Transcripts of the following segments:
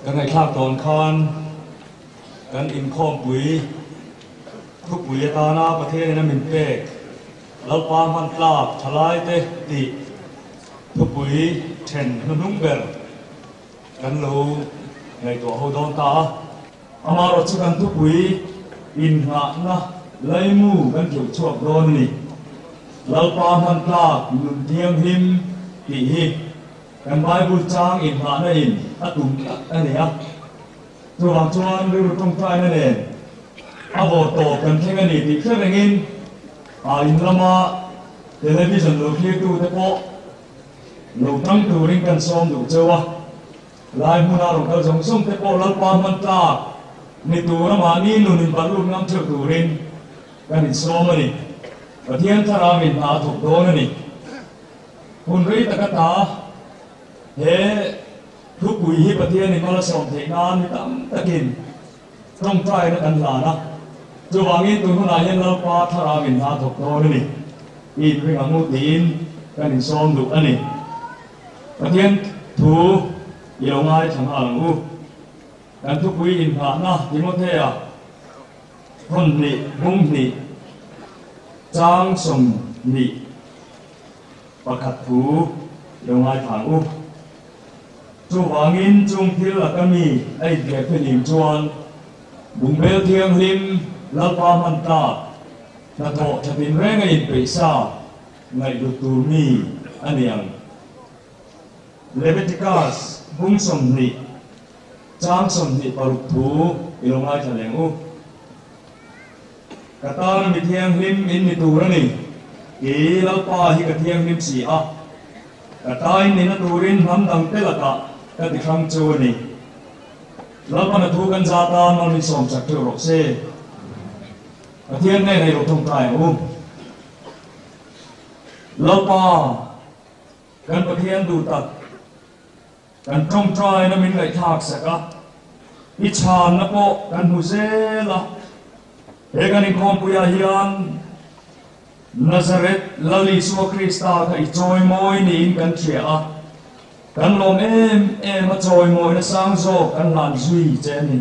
Kan ngaihthlak tawn khan kan inkhawmpui thupui atana Pathianin a min pek Lalpa hman tlak thalaite tih thupui then hnuhnung ber kan lo ngaihtuah ho dawn ta a. Amaherawhchu kan thupui inngahna laimu kan tleuh chhuak dawn a ni. Lalpa hman tlak nun thianghlim tih hi kan Bible chang inngahna in a tum tak a ni a. Chuvang chuan rilru tawngtaina nen a vawr tawp kan thleng a ni tih hre rengin a in lama television lo thlirtute pawh lo tang turin kan sawm duh cheu a. Lai hmuna rawn kal zawng zawng te pawh Lalpa hman tlak ni tura mahni nun in balh lut ngam theuh turin kan insawm a ni. Pathian thlarau in hna a thawk dawn a ni. Hun rei tak ata he thupui hi Pathian in mal a sawm theih nan mi tam takin tawngtaina kan hlan a. Chuvangin tun hunah hian Lalpa thlarau in hna a thawk dawn a ni. I inring ang u tiin kan insawm duh a ni. Pathian thu i lo ngaithla nghal ang u. Kan thupui inngahna Timothea thawn hnih bung hnih chang 21 thu i lo ngaithla ang u. Chuvangin chung thil laka mi a inhliah philim chuan bungbel thianghlim Lalpa hman tlak hnathawh tha tinreng a inpeih sa Ngaihhlut tur mi a ni ang. Leviticus bung 20 chang 26 thu i lo ngaithla leng u. Ka tan mi thianghlim in ni tur a ni. Kei Lalpa hi ka thianghlim si a, ka tain nihna turin hnam dangte lakah ka ti hrang chu a ni. Lalpan a thu kan za tan mal min sawm chak theuh rawh se. Pathian hnenah i lo tawngtai ang u. Lalpa, kan Pathian duh tak, kan tawngtaina min ngaihthlak sak a, i chhanna pawh kan hmu zel a. He kan inkhawmpuiah hian Nazareth Lal Isua Krista kha i chawimawi niin kan hria a, kan lawm em em a chawimawina sang zawk kan hlan zui che a ni.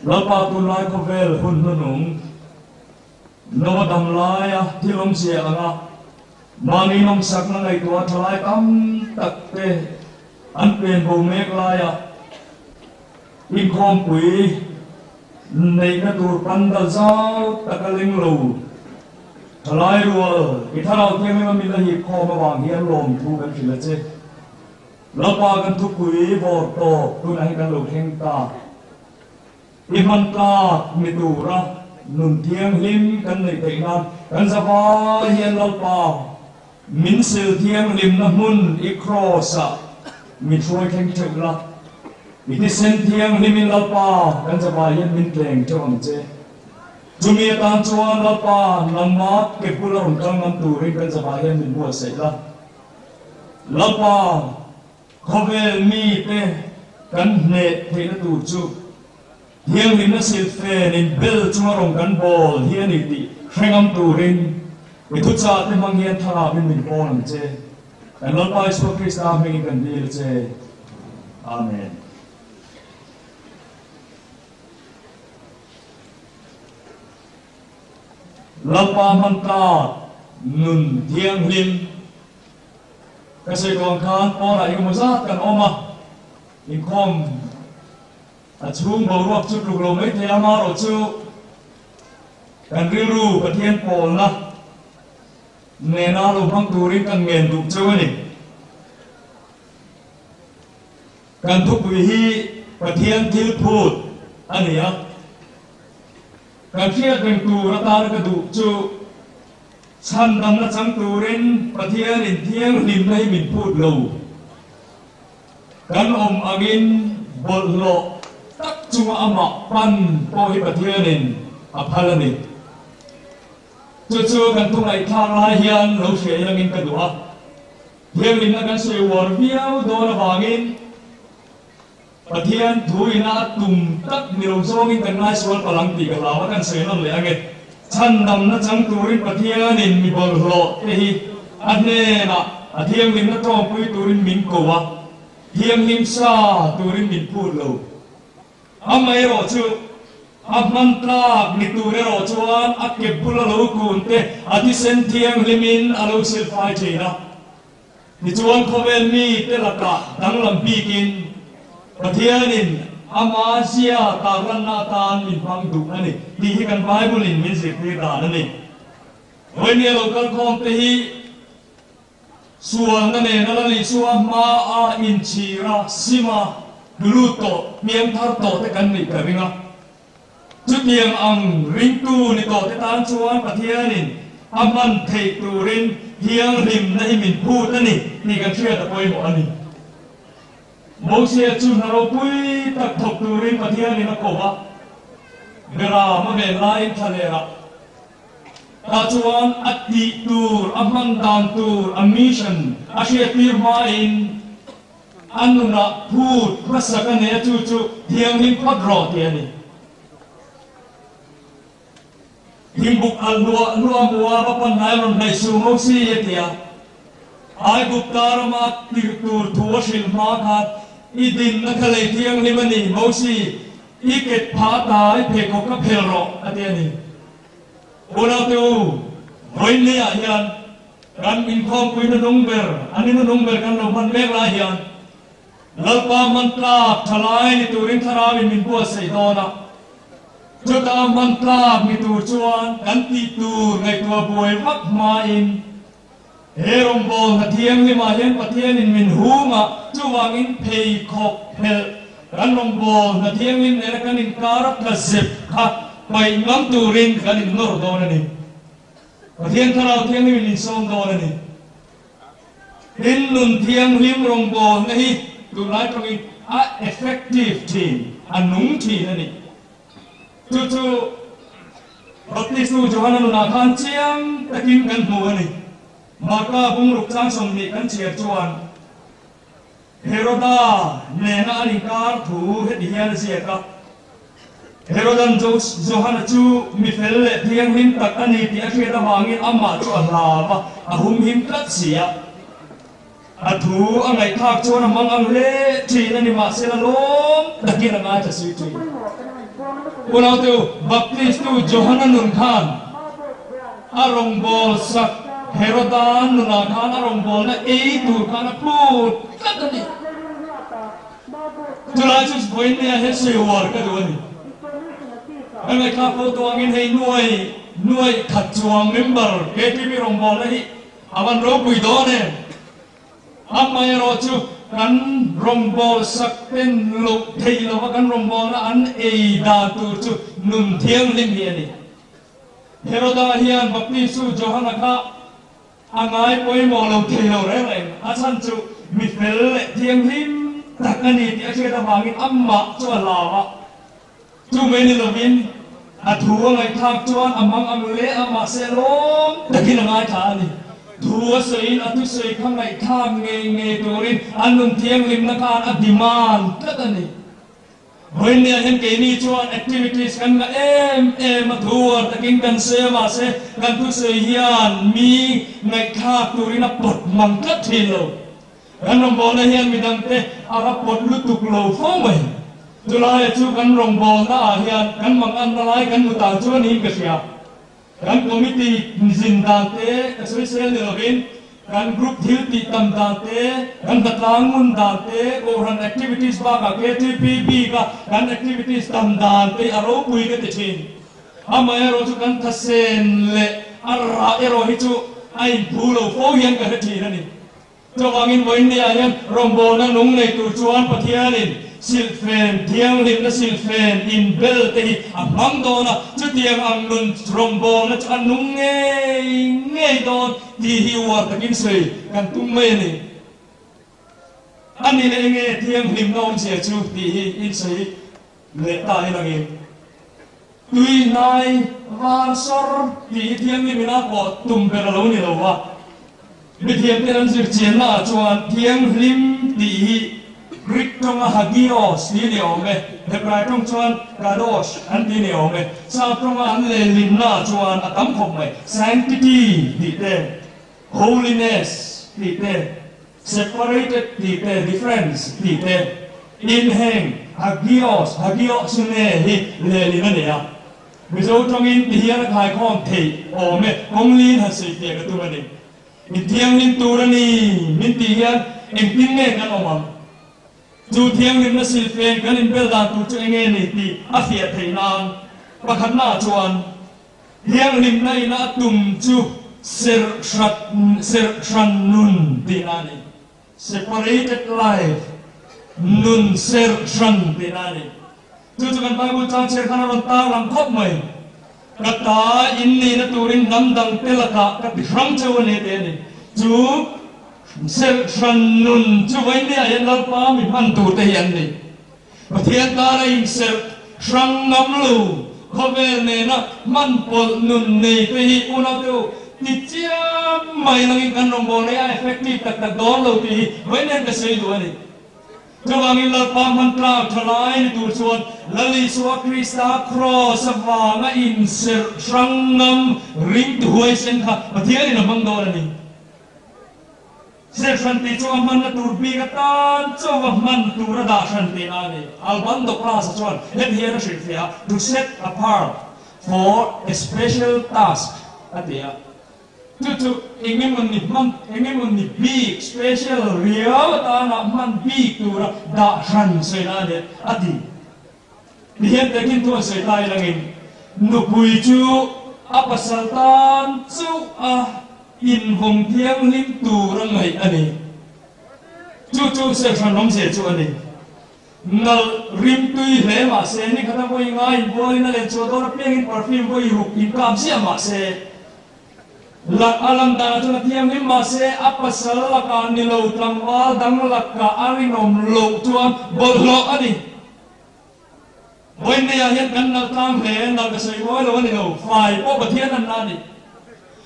Lalpa tunlai khawvel hun hnunung Nova dam laia thil awmzia anga mahni nawmsakna ngaihtuah thalai tam tak te an pen bo mek laia inkhawmpui neihna tur pandal zau taka leng lo thalai rual i thlarau thianghlim a min a hip khawm avang hian lawmthu kan hrilh a che. Lalpa kan thupui vawr tawp tunah hian kan lo thleng ta. I hman tlak ni tura nun thianghlim kan neih theih nan kan zavai hian Lalpa min sil thianghlimna hmun i Kraws-ah min hruai thleng theuh la. I thisen thianghlimin Lalpa kan zavai hian min tleng theuh ang che. Chumi atan chuan Lalpa nangmah ke bula rawn kal ngam turin kan zavai hian min buatsaih la. Lalpa. Khawvel mite kan hneh theihna tur chu thianghlimna silfen in bel chunga rawn kan bawl hi a ni tih hre ngam turin i thuchah te hmang hian thlarauin min pawn ang che. Kan Lalpa Isua Krista hmingin kan dil a che. Amen. Lalpa hman tlak nun thianghlim. Ka sawi tawh ang khan pawnah engemaw zat kan awm a, inkhawm a chhung boruak chu tluk lo mai thei a, amaherawh chu kan rilru Pathian pawlna nena lo hmang turin kan ngen duh cheu a ni. Kan thupui hi Pathian thil phut a ni a, kan hriat reng tur atana ka duh chu Chhandamna chang turin Pathianin thianghlimna hi min phut lo. Kan awm angin bawlhhlawh tak chunga amah pan pawh hi Pathianin a phal a ni. Chu chu kan thu ngaihthlak lai hian lo hria ilangin ka duh a. Thianghlimna kan sawi uar viau dawn avangin Pathian thu ina a tum tak ni lo zawngin kan ngaisual palh ang tih ka hlau a, kan sawi nawn leh ange. Chhandamna chang turin Pathianin mi bawlhhlawh te hi a hnenah a thianghlimna tawngpui turin min ko a. Thianghlim sa turin min phut lo. Amaherawh chu, a hman tlak ni tur erawh chuan a ke bula lo kun te a thisen thianghlimin a lo silfai thin a. Tichuan khawvel mite lakah danglam bikin Pathianin ama zia tarlanna atan min hmang duh a ni tih hi kan Bible-in min zirtir dan a ni. Vawinia lo kalkhawm te hi Sualna nena Lal Isua hmaa inchhira sima lut tawh, hmiang thar tawh te kan nih ka ring a. Chutiang ang ringtu ni tawh te tan chuan Pathianin a hman theih turin thianghlimna hi min phut a ni tih kan hriat a pawimawh a ni. Mosia chu hna ropui tak thawk turin Pathianin a ko a, Beram a ven laiin thlalerah Tah chuan a tih tur, a hman dan tur, a mission a hriattir hmain a nunah phut hmasak a nei a, chu chu thianghlim phawt rawh tih a ni. Thingbuk alh hnuah hnuah mua va pan hnai rawn hnaih suh ngo si a ti a. Aigupta rama tirh tur thu a hrilh hma khan i dinna kha lei thianghlim a ni Mosi, i ket phah ta i pheikhawk kha phel rawh a ti a ni. Unaute u, vawiinleiah hian kan inkhawmpui hnuhnung ber, an inhnuhnung ber kan lo hman mek lai hian Lalpa hman tlak tha lai ni turin Thlarauin min buatsaih dawn a. Chuta hman tlak ni tur chuan kan tih tur ngaihtuah buai vak hmain he rawngbawlna thianghlimah hian Pathianin min hung a, chuvangin pheikhawk phelh kan rawngbawlna thianghlim nena kan inkar a tla zep kha paih ngam turin kan innawr dawn a ni. Pathian Thlarau Thianghlimin min sawm dawn a ni. Tin, nun thianghlim rawngbawlna hi tunlai tawngin a effective thin, a nung thin a ni. Chu chu Baptistu Johana nunah khan chiang takin kan hmu a ni. Marka bungruk chang 20 kan chhiar chuan Heroda nena an inkar thu heti hian a ziak a, Herodan Johana chu mi fel leh thianghlim tak a ni tih a hriat avangin amah chu a hlau a, a humhim tlat si a. A thu a ngaihthlak chuan a mang ang hle thin a ni, mahsela lawm takin a ngaithla sui thin. Unaute u, Baptistu Johana nun khan a rawngbâwl sak Heroda nunah khan a rawngbâwlna ei tur khan a phut tlat a ni. Chulai chu vawiinnia he sawi uar ka duh a ni. Ka ngaihthlak fo tawh angin hei nuai nuai khat chuang member KTP rawngbâwlna hi A van ropui dawn em? Amaherawh chu kan rawngbâwl sak ten loh theih lova kan rawngbâwlna an ei dan tur chu nun thianghlim hi a ni. Heroda hian Baptistu Johana kha a ngai pawimawh lo thei lo reng reng. A chhan chu mi fel leh thianghlim tak a ni tih a hriat avangin amah chu a hlau a. Chu mai ni lovin a thu a ngaihthlak chuan a mang ang hle a, mahse lawm takin a ngaithla a ni. Thu a sawiin a thusawi kha ngaihthlak ngei ngei turin a nun thianghlimna khan a demand tlat a ni. Vawiinniah hian keini chuan activities kan ngah em em a, thu uar takin kan sawi a, mahse kan thusawi hian mi ngaihthlak turin a pawt mang tlat thin lo. Kan rawngbawlna hian midangte a va pawt lutuk lo fo mai. Chulaia chu kan rawngbawlna ah hian kan manganna lai kan hmu tan chu a niin ka hria. Kan committee zin dan te ka sawi sel ni lovin kan group thil tih tam dan te, kan hnatlang ngun dan te, Kohhran activities bakah KTP bika kan activities tam dan te a ropui ka ti thin. Amaherawh chu kan thasen leh a rah erawh hi chu a inphu lo fo hian ka hre thin a ni. Chuvangin vawiinniah hian rawngbawlna nung nei tur chuan Pathianin silhfen thianghlimna silhfen inbel te hi a hmang dawn a, chutiang ang nun rawngbawlna chu a nung ngei ngei dawn tih hi uar takin sawi kan tum mai a ni. A ni leh enge thianghlimna awmzia chu tih hi insawi leh ta ilangin tui hnai var sawr tih hi thianghlim ina pawh tum ber a lo ni lo va. Mithiamten an zir chianna ah chuan thianghlim tih hi Greek tawnga hagios tih ni awm e, Hebrai tawng chuan kadosh an ti ni awm e, Sap tawnga an lehlinna ah chuan a tam khawp mai, sanctity tih te, holiness tih te. Separated tih te, difference tih te in heng hagios, hagiosune hi lehlin a nei a. Mizo tawngin ti hian a khaikhawm theih awm e, kawng liin han sawi fiah ka tum a ni. Inthianghlim tur a ni min tih hian engtin nge kan awm ang? Chu thianghlimna silfen kan inbel dan tur chu enge ni tih a fiah theih nan pakhatnaah chuan thianghlimna ina a tum chu serh hrat serh hran nun tihna a ni. Separated life, nun serh hran tihna a ni. Chu chu kan Bible chang chhiar khan a rawn tarlang khawp mai. Ka ta in nihna turin hnam dangte lakah ka ti hrang cheu a ni tih a ni. Chu serh hran nun chu vawinia hian Lalpa mi hman turte hi an ni. Pathian tana inserh hrang ngam lo khawvel nena hman pawlh nun nei te hi unaute u ti chiam mai langin kan rawngbâwl nei a effective tak tak dawn lo tih hi vawiin ka sawi duh a ni. Chuvangin Lalpa hman tlak tha lai ni tur chuan Lal Isua Krista kraws avanga inserh hrang ngam ringtu huaisen kha Pathianin a hmang dawn a ni. Serh hran tih chu a hmanna tur bik atan chauh a hman tur a dah hran tihna a ni. Alban Douglas-a chuan heti hian a hrilhfiah a, To set apart for a special task a ti a. Chu chu engemawni hman, engemawni bik, special, riau atana hman bik tura dah hran sawina a ni a ti. Ti hian tehkhin thu an sawi ta ilangin nupui chu a pasal tan chauh a invawng thianghlim tur a ngaih a ni. Chu chu serhran awmzia chu a ni. Nalh rimtui hle mah se, ni khata vawi ngai inbualin a len chhuah dawn apiangin perfume vawi ruk inkap ziah mah se, lak a lam danah chuan a thianghlim mah se, a pasal lakah ni lo tlangval dang lakah a rinawm loh chuan bawlhhlawh a ni. Vawiineiah hian kan nalh tlang hle, nalh ka sawi mawi lo a ni lo, fai pawh Pathian an la a ni.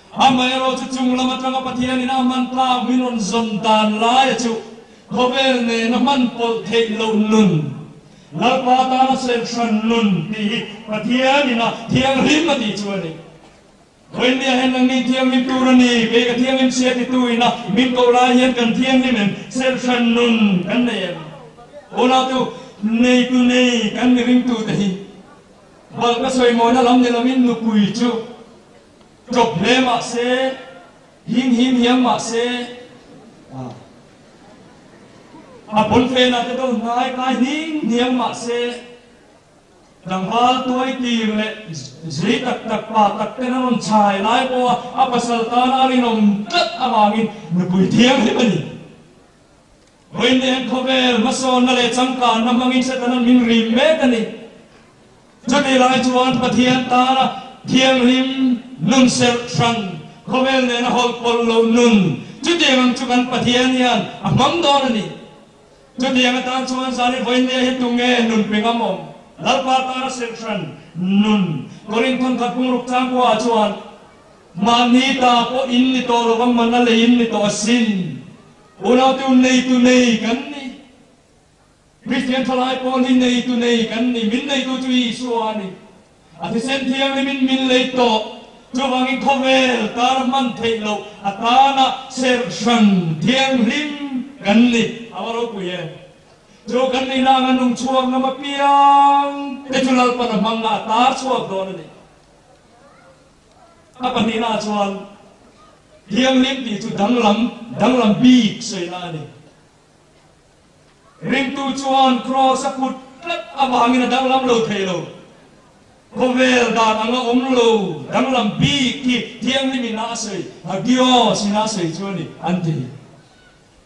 Amaherawh chu chung lam atanga Pathianin a hman tlak min rawn zawn dan laia chu khawvel nena hman pawlh theih loh nun, Lalpa tana serhran nun tih hi Pathianin a thianghlim a tih chu a ni. Vawiinniah hian nangni thianghlim tur a ni, kei ka thianghlim sia titu ina min koh lai hian kan thianghlim em? Serhran nun kan nei em? Unautu, neitu nei kan mi ringtute hi balh ka sawi mawina lam ni loin nupui chu ṭawp hle mah se, him him hiam mah se, a pawnfenah te deuh hnai kai hning hniang mah se, Tlangval tuai tir leh zei tak tak pa tak ten a rawn chhai lai pawha a pasal tana a rinawm tlat avangin nupui thianghlim a ni. Vawiin khawvel hmasawnna leh changkanna hmangin Setanan min rim mek a ni. Chutih lai chuan Pathian tana thianghlim nun serh hran, khawvel nena hawlh pawlh loh nun, chutiang ang chu kan Pathian hian a hmang dawn a ni. Chutiang atan chuan zani vawinia hi tunge nun pe ngam awm? Lalpa tana serh hran nun Korinthon khat pumruk changkua ah chuan mahni ta pawh in ni tawh lo va man a lei in ni tawh asin. Unautu neitu nei kan ni. Kristian thalai pawl hi neitu nei kan ni. Min neitu chu Isua a ni. A thisen thianghlimin min lei tawh. Chuvangin khawvel tana hman theih loh atana serh hran thianghlim kan ni. A va ropui em! Chu kan nihna anga nung chhuak ngam apiang te chu Lalpan a hmang a, a tar chhuak dawn a ni. A pahnihnaah chuan thianghlim tih chu danglam, danglam bik sawina a ni. Ringtu chuan kraws a kut tlat avangin a danglam lo thei lo. Khawvel dan anga awm lo danglam bik hi thianghlim ina a sawi, hagios ina a sawi chu a ni, an ti.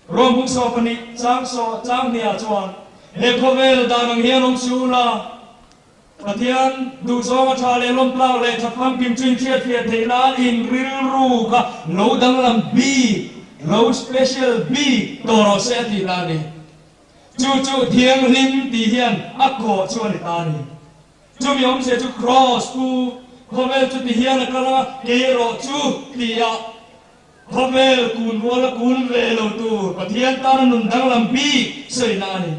Rom hung saw pahnih chang saw chang hniah chuan he khawvel dan ang hian awm su la, Pathian duhzawng a tha leh lawmtlak leh that famkim chu inhriatfiah theih nan in rilru kha lo danglam bik, lo special bik tawh rawh se a tih ta a ni. Chu chu thianghlim tih hian a kawh chu a ni ta a ni. Chumi awmzia chu Kraws pu khawvel chu ti hian a kal a, kei erawh chu ti a khawvel kun rual a kun ve lo tur Pathian tana nun danglam bik sawina a ni.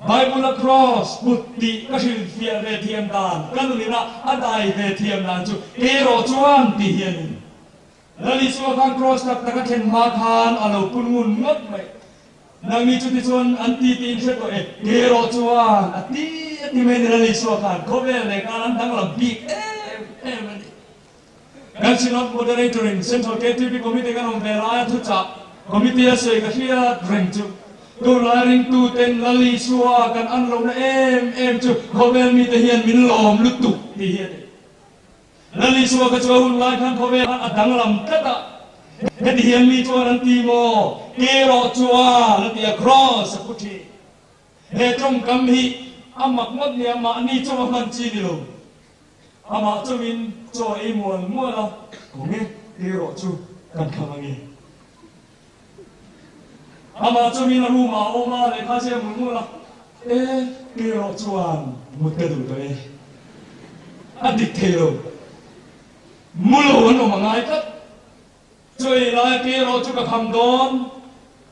Bible-a kraws kut tih ka hrilhfiah ve thiam dan, ka nunina a dai ve thiam dan chu kei erawh chuan tih hi a ni. Lal Isua khan Kraws tak tak a thlen hma khan a lo pun ngun ngawt mai. Nangni chuti chuan an ti tiin hre tawh e, ke erawh chuan a ti a ti mai ni Lal Isua khan khawvel leh khan an danglam bik em em a ni. Kan Synod Moderator in Central KTP Committee kan awm ve laia thuchah Committee a sawi ka hriat reng chu tunlai ringtu ten Lal Isua kan an lohna em em chu khawvel mite hian min lawm lutuk tih hi a ni. Lal Isua ka chu a hun lai khan khawvel khan a danglam tlat a, heti hian mi chuan an ti maw? Ke rawh chuan a ti a, Cross a pu thin. He tawngkam hi a mak ngawt nia, mahni chaw a hman chi ni lo. Amah chawin chaw a ei mual mual a, Kawng e, ke rawh chu kan kham ange. Amah chawin a room ah a awm a, lehkha a ziak mul mul a, E, ke rawh chuan mut ka duh tawh e. A dik thei lo. Mu lo an awm a ngai tlat. Chaw ei lai ke rawh chu ka kham dawn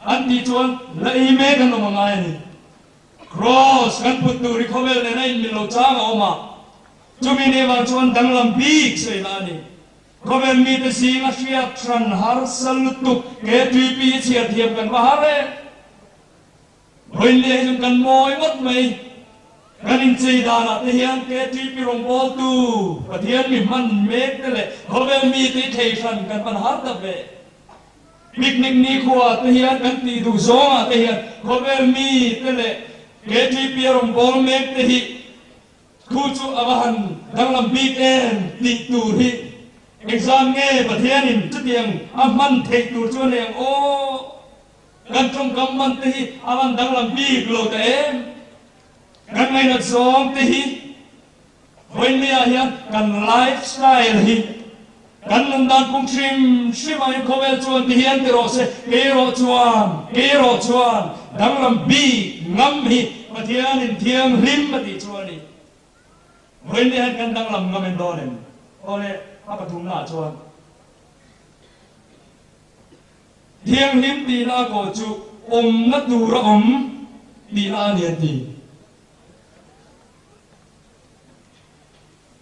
an tih chuan la ei mek an awm a ngai a ni. Kraws kan put tur hi khawvel nena inmil lo chang a awm a, chumi ni vang chuan danglam bik sawi lah a ni. Khawvel mite zinga hriat hran harsa lutuk KTP hi chhiar thiam kan va har e. Vawiinleh hi chuan kan mawi ngawt mai. Kan inchei danah te hian KTP rawngbawltu Pathian mi hman mek te leh khawvel mite hi thei hran kan van har ta ve. Picnic nikhua te hian kan tih duh zawngah te hian khawvel mi te leh KTP a rawn bawl mek te hi thu chu a va han danglam bik em tih tur hi engzan nge Pathianin chutiang a hman theih tur chu a nei ang aw? Kan tawngkam man te hi a van danglam bik lo ta em? Kan ngainat zawng te hi Vawiinlei-ah hian kan life style hi kan nun dan pung hrim hrim ah hian khawvel chuan ti hian ti rawh se, kei erawh chuan, kei erawh chuan danglam bik ngam hi Pathianin thianghlim a tih chu a ni. Vawiinlei hian kan danglam ngam en dawn em? Awle, a pathumna ah chuan thianghlim tihna a kawh chu awmna tur a awm tihna a ni an ti.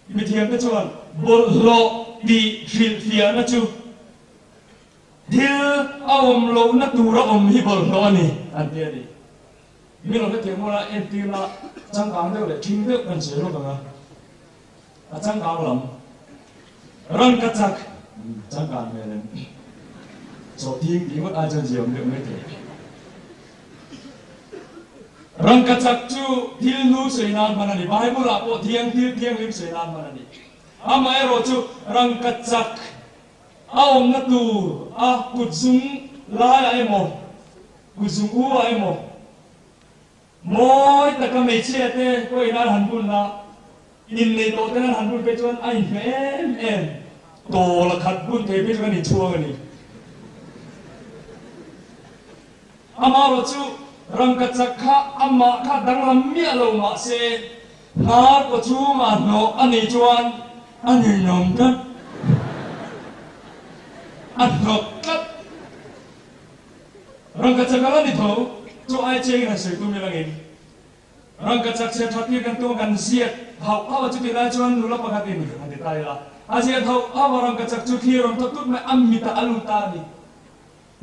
Mithiamte chuan bawlhhlawh tih hrilhfiahna chu thil a awm lohna tura awm hi bawlhhlawh a ni an ti a ni. Mi lo hrethiam muala entirna changkang deuh leh ṭhing deuh kan sawi lawk ang a, a changkang lam rangka chak changkan hmel em chawhthing tih ngawt ai chuan ziaawm deuh mai thei. Rangkachak chu thil nu sawi nan hman a ni. Bible-ah pawh thiang thil thianghlim sawi nan hman a ni. Amaherawhchu rangkachak a awmna tur a kutzung laiah emaw, kutzung u ah emaw mawi taka hmeichhia te pawhin an han bun a, innei tawh ten an han bun phei chuan a inhmeh em em. Tawl a khat bun thei phei chu kan inchhuang a ni. Amaherawh chu rangkachak kha amah kha danglam miah lo mah se, hnar kaw chhungah hnawh a nih chuan a ninawm tlat, a hnawk tlat. Rangkachak a la ni tho, chu ai chiangin han sawi tum ila ngin. Rangkachak chhe that hi kan tum a, kan ziak hauh hauh a, chutih lai chuan nula pakhatin han ti ta ila, a ziak hauh hauh a, rangkachak chu thli rawn tawt tut mai, a mitah a lut ta a ni.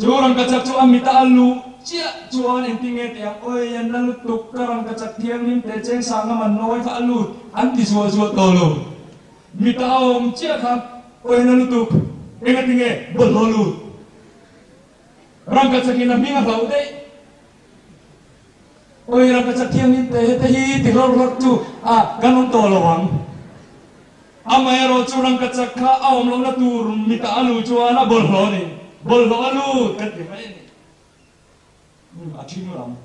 Chu rangkachak chu a mita a luh chiah chuan engtinge tih ang, Awi, an la lutuk, ka rangkachak thianghlim teh cheng sanga man nawi kha a lut, an ti zual zual tawh lo. Mita a awm chiah kha, Awi, an la lutuk, engatinge bawlhhlawh lut? Rangkachakin a hming a hlauh daih. Awi, rangkachak thianghlim teh hete hi ti hlawr hlawr chu a kan awm tawh lo ang. Amaherawh chu rangkachak kha a awm lohna tur mitah a luh chuan a bawlhhlawh a ni. Bawlhhlawh a lut kan ti mai a ni. Umm a thing lam.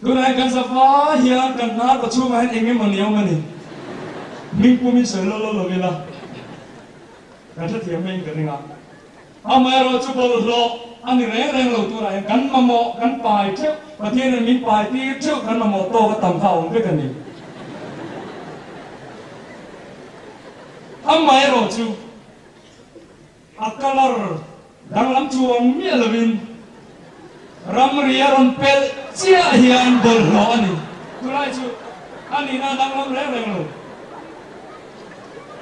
Tunah hian kan zava hian kan hnar ka chhungah hian eng emaw ni awm a ni. Hming pumin sawi lawk lawk lo ila kan hrethiam maiin ka ring a. Amaherawh chu bawlhhlawh a ni reng reng lo turah hian kan mamawh kan pai theuh, Pathianin min pai tir theuh kan mamawh tawk a tam kha a awm vek a ni. Amaherawh chu a colour danglam chuang miah lovin ramri a rawn pelh chiah hian bawlhhlawh a ni. Chulai chu a nihna a danglam reng reng lo.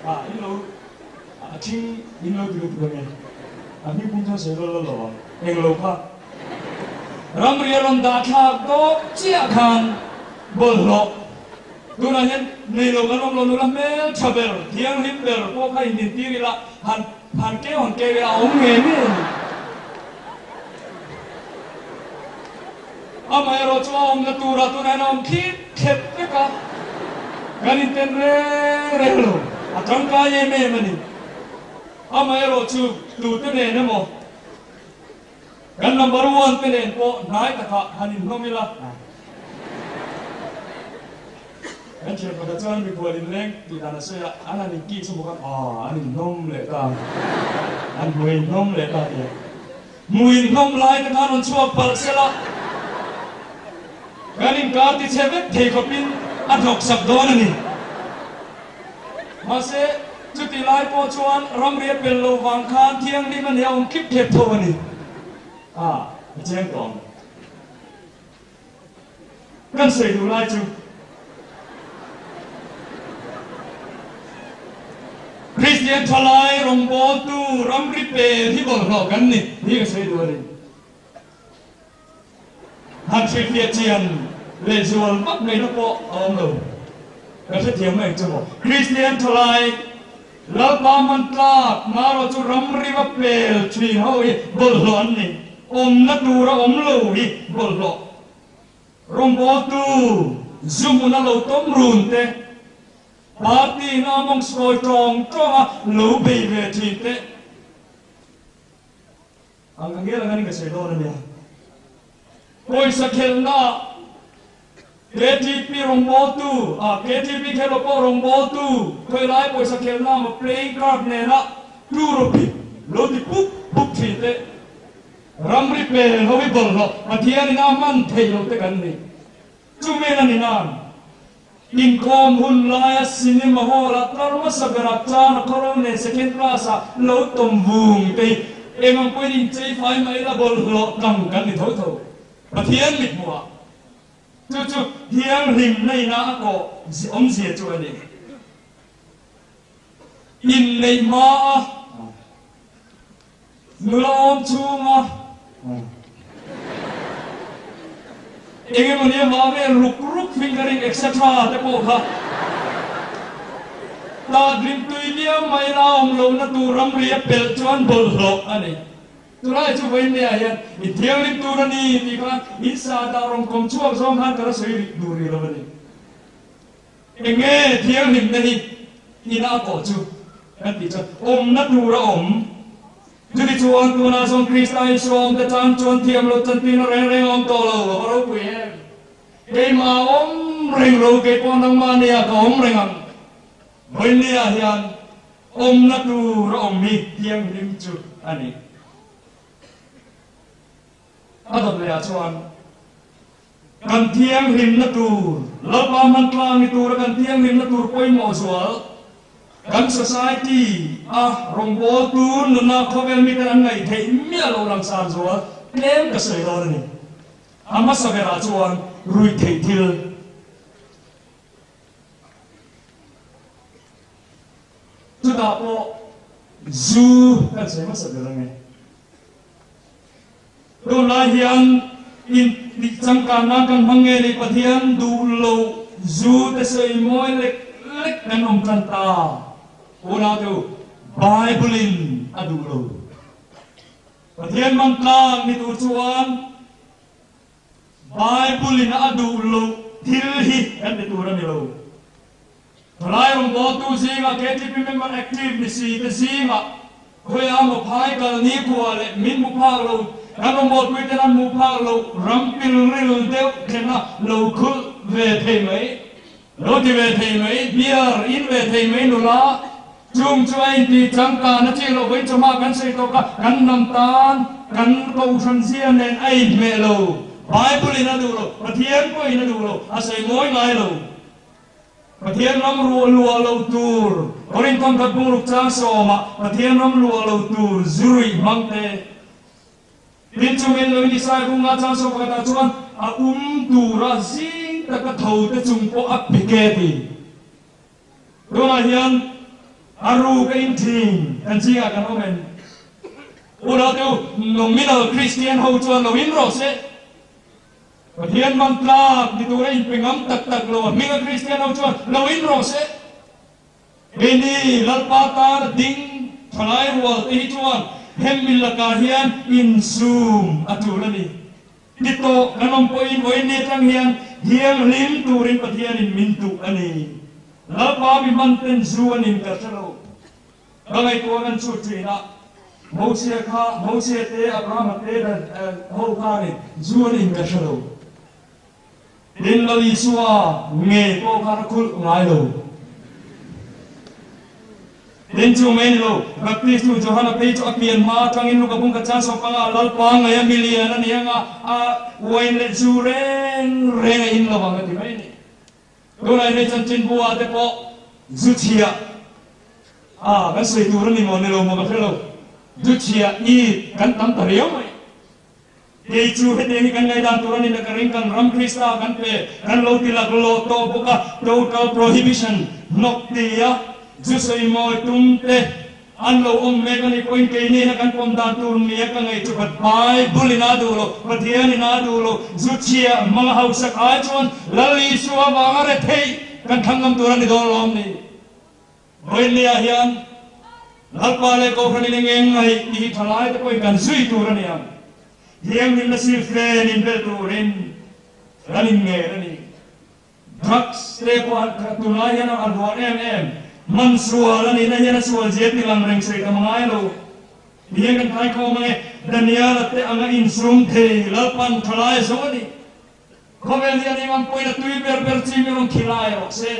Ah, in lo. a ṭhing in lo ti lutuk ange. A hming pum chuan sawi lawlh lawlh lo ang. Englo kha. Ramri a rawn dah thlak dawk chiah khan bawlhhlawh tunah hian nei lo kan awm lo nula hmel tha ber, thianghlim ber pawh kha indintir ila han han keu han keu ila a awm ngei ngei a ni. Amaherawh chu a awmna turah tunah hian a awm thlip thlep vek a, kan inten reng reng lo, a tangkai em em a ni. Amaherawh chu tute nen emaw kan number one te nen pawh hnai takah han inhlawm ila. Kan thian pakhat chuan mikhual inleng tih dan a sawi a, an han inkih chu bawk a, aw an inhlawm leh ta, an hmuh inhlawm leh ta tih a. Hmuh inhlawm lai te khan rawn chhuak palh sela, kan inkar ti chhe vek thei khawpin a hnawk sak dawn a ni. Mahse, chuti lai pawh chuan ramri a pel lo vang khan thianghlim a nia awm thlip thlep tho a ni. A, a cheng tawh ang. Kan sawi duh lai chu Kristian thalai rawngbawltu ramri pel hi bawlhhlawh kan ni hi ka sawi duh a ni. Han hrilhfiah chian lehzual vak ngaihna pawh a awm lo. Ka hrethiam mai chu maw. Kristian thalai Lalpa hman tlak marawh chu ramri va pel thin ho hi bawlhhlawh an ni. Awmna tura awm lo hi bawlhhlawh. Rawngbawltu zu hmuna lo tawm run te, party in a mawng sawi tawng tawng a lo bei ve thin te, Ang ka ngel ang anin ka sawi dawn a nia. Pawisa khelhnaah KTP rawngbawltu, ah KTP khelh pawh rawngbawltu khawilai pawisa khelhna maw playing card nena tlurawpik lo ti pup pup thin teh. Ramri pel ho hi bawlhhlawh Pathianin a hman theih loh te kan ni. Chumi a ni nan inkhawm hun laia cinema hall-ah tlar hmasa berah chan a khawro nen second class-ah lo tawm vung te hi eng ang pawhin inchei fai mai la bawlhhlawh tlang kan ni tho tho. Pathian mithmuhah chu chu thianghlimna ina a kawh awmzia chu a ni. Inneih hmaa Nula awm chhunga eng emaw nia mah vel ruk ruk fingering etc te pawh kha tah rimtui viau mai la awm lohna tur ramri a pelh chuan bawlhhlawh a ni. Tunlai chu vawiin hian i thianghlim tur a ni tih khan in sa dah rawn kawm chhuak zawng khan ka la sawi rik duh rih lo a ni. Eng nge thianghlimna hi ina a kawh chu kan tih chuan awmna tur a awm. Chuti chuan tunah chuan Krista Isua awmte tan chuan thiam loh chantirna reng reng a awm tawh lo, a va ropui em! Keimah a awm reng lo, kei pawh nangmah nia ka awm reng ang. Vawinia hian awmna tur a awm hi thianghlim chu a ni. A dawt lehah chuan Kan thianghlimna tur, Lalpa hmantlang ni tura kan thianghlimna tur pawimawh zual, kan society a rawngbawltu nuna khawvel miten an ngaih theih miah loh langsar zual tlem ka sawi dawn a ni. A hmasa berah chuan ruihtheih thil. Chutah pawh zu kan sawi hmasa ber ang e. Tunlai hian in tih changkan nan kan hmang nge ni Pathian duh lo zu te sawi mawi lek lek kan awm tan ta. Unau te u, Bible in a duh lo. Pathian hmang tlang ni tur chuan Bible in a duh loh thil hi kan ti tur a ni lo. Thalai rawngbawltu zingah KTP member active ni si te zingah khawiah maw phai kal ni khua leh min hmu phak lo, kan rawngbawlpui ten an hmuh phak lo ram pilril deuh thlenna lo khulh ve thei mai, lo ti ve thei mai, beer in ve thei mai nula chung chu a intih changkan a chih loh vawiin chawhma kan sawi tawk a, kan hnam tan kan kohhran zia nen a inhmeh lo, Bible in a duh lo, Pathian pawhin a duh lo, a sawi mawi ngai lo. Pathian ram ruah luah lo tur, Korinthon khat bungruk chang sawmah Pathian ram luah lo tur zu ruih hmang te. Tin chungin lo intisai bunga chang sawm pakhatah chuan a um tura zing taka tho te chung pawh a pik e ti. Tunah hian. A ruk a in thin kan zingah kan awm em? Unau te u, nominal Kristian ho chuan lo in rawh se. Pathian man tlak ni tura inpe ngam tak tak lo a hminga Kristian ho chuan lo in rawh se. Keini Lalpa tana ding thalai rual te hi chuan hemi lakah hian insum a tul a ni. Ti tawh kan awm pawhin vawiin atang hian thianghlim turin Pathianin min duh a ni. Lalpa mi hman ten zu an in ka hre lo. Ka ngaihtuah kan chhut thin a, Mosia kha, Mosia te, Abrahama te dan ho khanin zu an in ka hre lo. Tin Lal Isua ngei pawh khan a khulh ngai lo. Tin chu mai ni lo, Baptist tu Johana phei chu a pian hma atangin Luka bung khat chang sawmpanga Lalpa ngaia milian a ni anga a uain leh zu reng reng a in lo ang a ti mai a ni. Tunah hian chanchin bua te pawh zu chhia a kan sawi tur a ni maw ni lo maw ka hre lo, zu chhia i kan tam ta riau mai. Kei chu hetiang hi kan ngaihdan tur a ni na ka ring, kan ram Krista kan pe, kan lo ti laklawh tawh bawk a, total prohibition hnawk ti a zu sawi mawi tum te an lo awm mek a nih pawhin keini na kan pawm dan tur nia ka ngaih chu Pat Bible in a duh lo, Pathian in a duh lo, zu chhia hmanga hausak ai chuan Lal Isua vanga retheih kan thlang ngam tur a ni dawn lawm ni. Vawiinniah hian Lalpa leh Kohhranin eng eng ngaih tih hi thalaite pawhin kan zui tur a ni ang. Thianghlimna sir fen inbel turin kan inngen a ni. Drugs te pawh an tunlai hian a ruah em em. Man sual a nihna hian a sual zia ti lang reng sawi tam a ngai lo. Ti hian kan thaikhawm ang e, Daniel-a te anga insum thei Lalpan thalai zawng a ni. Khawvel hian eng ang pawhin a tui ber ber chi mi rawn khilai rawh se.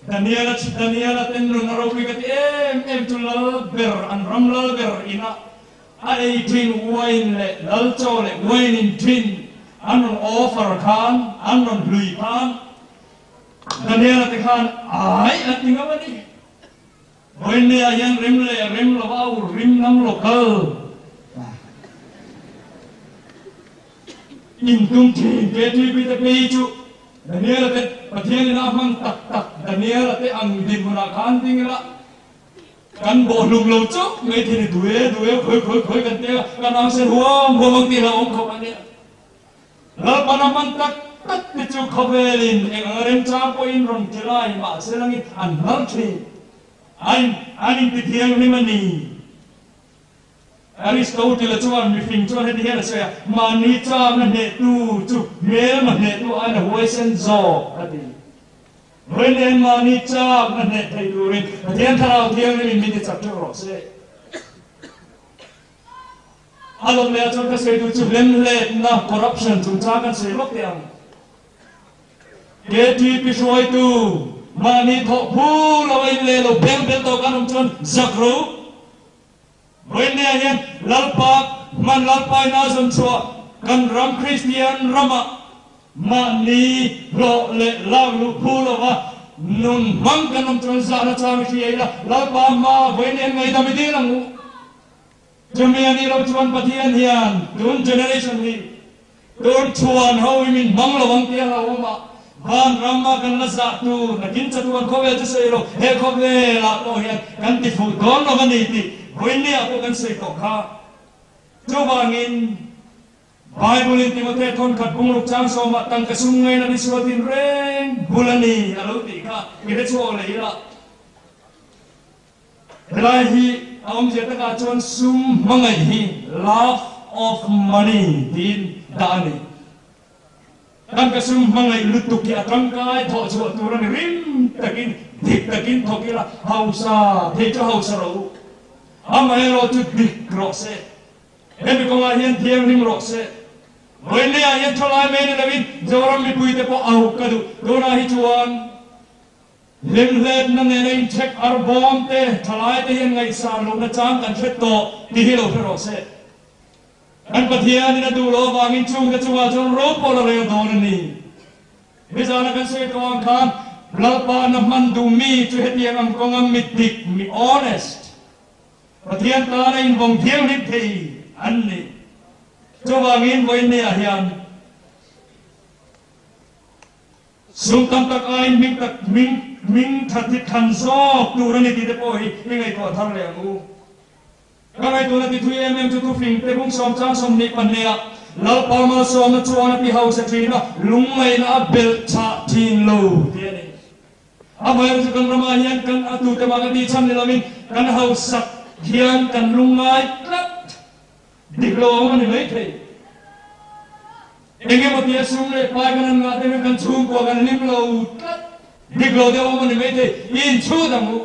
Daniel-a chi Daniel-a ten nun a ropui ka ti em em chu lal ber an ram lal ber ina a ei thin wine leh lal chaw leh wine in thin an rawn offer khan an rawn hlui khan Daniel-a te khan ai a ti ngam a ni. Vawiinniah hian rem leh rem lova a ur rim ngam lo kal in tum thin. KTP te phei chu Daniel-a te Pathianin a hmang tak tak Daniel-a te ang dinhmunah khan ding ila kan bawhhlum lo chauh mai thei ni duh e duh e khawi khawi khawi kan tia kan ang sen huam huam ang tih hlauhawm khawp a nia. Lalpan a hman tak tak te chu khawvelin eng anga remchang pawhin rawn ti lai mahse langin an hnar thin. An an inti thianghlim a ni. Aristotle-a chuan mifing chuan heti hian a sawi a, Mahni changna hnehtu chu hmelma hnehtu aiin a huaisen zawk a ti. Vawiin mahni chakna hneh thei turin Pathian Thlarau Thianghlimin min ti chak teuh rawh se. A lawm leh ah chuan ka sawi duh chu hlemhletna, corruption, chungchang kan sawi lawk teh ang. KTP hruaitu mahni thawh phu lo a in leh lo beng bel tawh kan awm chuan zak ro. Vawiinni ah hian Lalpa hman Lalpa in a zawn chhuah kan ram Kristian ramah mahni hlawh leh lak luh phu lova nun hmang kan awm chuan zahna chang i hria ila Lalpa hma vawiinni an ngaidam i dil ang u. Chumi a nih loh chuan Pathian hian tun generation hi tun chhuan ho hi min hmang lo ang tih a hlauhawm a, van rama kan la zah tur nakin chatuan khawvel chu sawi lo, he khawvelah pawh hian kan ti fuh dawn lo a ni tih vawiinniah pawh kan sawi tawh kha. Chuvangin Bible-in Timothea thawnkhat bungruk chang sawmah tangka sum ngaina ni sual tinreng bul a ni a lo tih kha i hre chhuak leh ila. Helai hi a awmzia takah chuan sum hmangaih hi love of money tiin dah a ni. Tangka sum hmangaih lutuk hi a tangkai thawh chhuah tur a ni. Rim takin, dik takin thawk ila, hausa thei chu hausa rawh u. Amaherawh chu dik rawh se. Hemi kawngah hian thianghlim rawh se. Vawiinleiah hian thalai mai ni loin Zoram mipuite pawh a huk ka duh. Tunah hi chuan. Hlimhletna nena inchhek ar bawm te, thalai te hian ngaihsan lohna chang kan hre tawh tih hi lo hre rawh se. Kan Pathianin a duh loh avangin chungte chungah chuan ro pawh la rel dawn a ni. Nizana kan sawi tawh ang khan Lalpa na hman duh mi chu hetiang ang kawnga mi dik, mi honest, Pathian tana invawng thianghlim thei an ni. Chuvangin vawiinniah hian Sum tam tak aiin hming tak hming. hming that hi thlan zawk tur a ni tih te pawh hi i ngaihtuah thar leh ang u. Ka ngaihtuahna ti thui em em chu thufing te bung sawm chang 22 ah Lalpa malsawmna chuan a ti hausa thin a, lungngaihna a belh chah thin lo tih a ni. Amaherawhchu kan ramah hian kan a tute mah ka tih chhan ni lovin kan hausak hian kan lungngai tlat dik lo awm a ni maithei. Eng emaw tia sum leh pai kan han ngah deuhin kan chhungkua kan hlim lo tlat dik lo deuh awm a ni maithei. I inchhut ang u.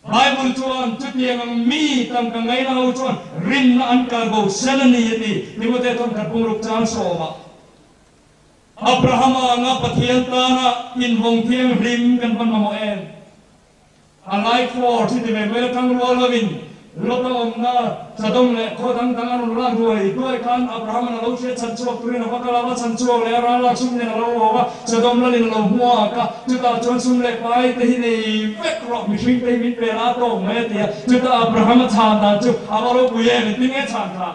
Bible chuan chutiang ang mi tangka ngaina ho chuan rinna an kal bo sen a ni a ti, Timothea thawnkhat pumruk chang sawmah. Abrahama anga Pathian tana invawng thianghlim kan van mamawh em? A life force hi ti ve mai la tang rual lovin Lota awmna Sodom leh khaw dang dang a rawn lak duai duai khan Abrahama'n a lo hriat chhan chhuak turin a va kal a, va chhan chhuak leh a ral lak sum nen a lo haw a, Sodom lalin a lo hmuak a, chutah chuan sum leh pai te hi nei vek rawh, mihring te hi min pe la tawk mai a ti a, chutah Abrahama chhan dan chu a va ropui em, engtin nge chhan kha?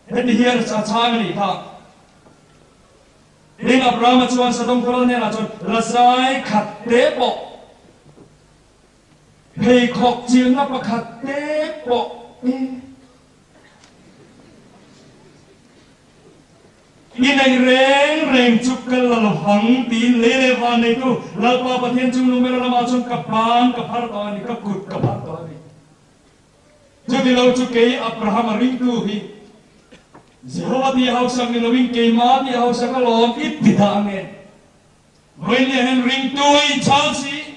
Heti hian a chhang a nih kha. Tin, Abrahama chuan Sodom khaw lal hnenah chuan, Lazai khat te pawh, pheikhawk chilna pakhat te pawh e. I neih reng reng chu ka la lovang tiin lei leh van neitu Lalpa Pathian chung lumela lamah chuan ka ban ka phar tawh a ni, ka kut ka phar tawh a ni. Chuti lo chu kei Abrahama ringtu hi Jehova tih hausak ni loin keimah tih hausak alawm i ti dah ange. Vawiin hian ringtu a inchhal si.